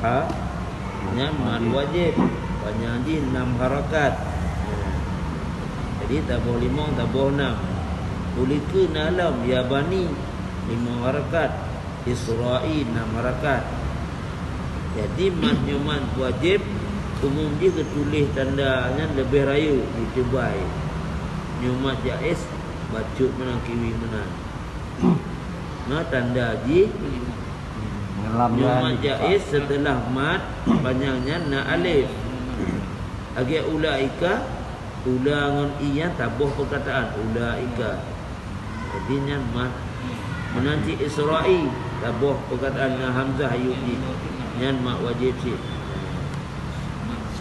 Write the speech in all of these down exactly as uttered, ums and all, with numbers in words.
Ha? Nyan mad wajib. Panyang jih nam harakat. Ha. Jadi taboh limong, taboh nam. Ulikeue na lom ya bani, limong harakat. Isra'i, nam harakat. Jadi mad nyoe mad wajib, umum jih geutuléh tanda nyan leubeh rayeuk, jiteubai. Nyoe mad jaiz, bacut meunan, kiwi meunan. Na tanda jih, nyoe mad jaiz seuteulah mad panyang nyan na alif. Lagèe ulaika, ula ngon i nyan taboh peukataan, ulaika. Jadi nyan mad. Meunan cit Isra'i, taboh peukataan ngon hamzah yub jih. Nyan mad wajib cit.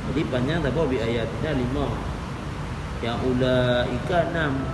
Jadi panyang taboh bi ayatina limong. Nyang ulaika nam.